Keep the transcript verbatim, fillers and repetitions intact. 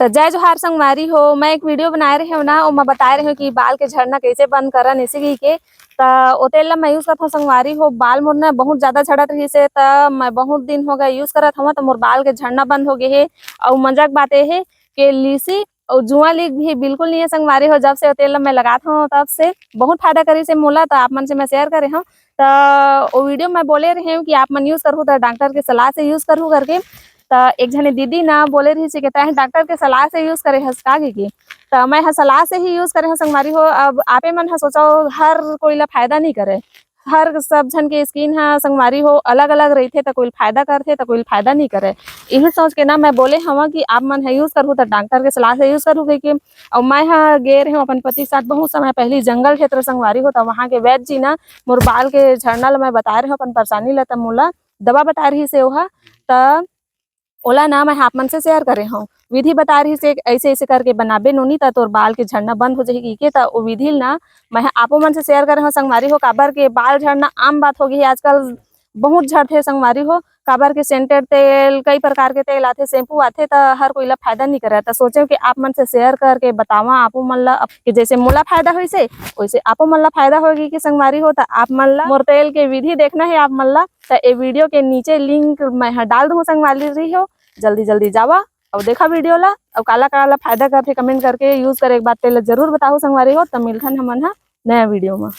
त जय जोहार संगवारी हो, मैं एक video बनाए रहे हूँ ना, ओमा बताए रहे हूँ कि बाल के झड़ना कैसे बंद करन, ऐसे कहिके। त ओ तेल ला मैं use करत हूँ संगवारी हो। बाल मोर ना बहुत ज्यादा झड़त रहिस हे, त मैं बहुत दिन हो गए use करत हूँ, त मोर बाल के झड़ना बंद हो गए हे। अउ मजा के बात ये हे कि लिसी अउ जुआ लीग भी बिल्कुल नहीं है संगवारी हो। जब से ओ तेल ला मैं लगात हूँ, तब से बहुत फायदा करिस हे मोला, त आप मन से मैं share करे हूँ। त ओ video में बोले रहे हूँ कि आप मन use करहू त डॉक्टर के सलाह से use करहू करके। त एक झने दीदी ना बोले रहिस हे कि तैं डॉक्टर के सलाह से use करे हस का कहिके। त मैं ह सलाह से ही use करे हूँ संगवारी हो। अब आपे मन ह सोचो, हर कोई ला फायदा नहीं करे, हर सब झन के skin ह संगवारी हो अलग-अलग रहिथे, त कोई ल फायदा करथे, त कोई ल फायदा नहीं करे। इही सोच के ना मैं बोले हवं कि आप मन ह use करहू, त डॉक्टर के सलाह से use करहू कहिके। अउ मैं ह गे रहे हूँ अपन पति के साथ बहुत समय पहली जंगल क्षेत्र संगवारी हो, त वहाँ के वैद्य जी ना मोर बाल के झड़ना ल मैं बताए रहे हूँ अपन परेशानी ल, त मोला दवा बताए रहिस हे ओहा। त ओला ना मैं ह आप मन से share करे हूँ, विधि बताए रहिस हे, ऐसे ऐसे करके बनाबे नोनी, त तोर बाल के झड़ना बंद हो जाही कहिके। त ओ विधि ल ना मैं ह आपो मन से share करे हूँ संगवारी हो, काबर के बाल झड़ना आम बात हो गई है आजकल, बहुत झड़थे संगवारी हो, काबर के scented तेल, कई प्रकार के तेल आथे, shampoo आथे, त हर कोई ला फायदा नहीं करे। त सोचे कि आप मन से share करके बतावा आपो मन ला, कि जैसे मोला फायदा होइसे, वैसे आपो मन ला फायदा होगी कि संगवारी हो। त आप मन ला मोर तेल के विधि देखना है आप मन ला, त ए video के नीचे link मैं ह डाल दूँ संगवारी हो, जल्दी जल्दी जावा अउ देखा video ला, अउ काला काला फायदा करथे comment करके use करे के बाद तेल ला जरूर बताहू संगवारी हो। त मिलथन हमन ह नया video में।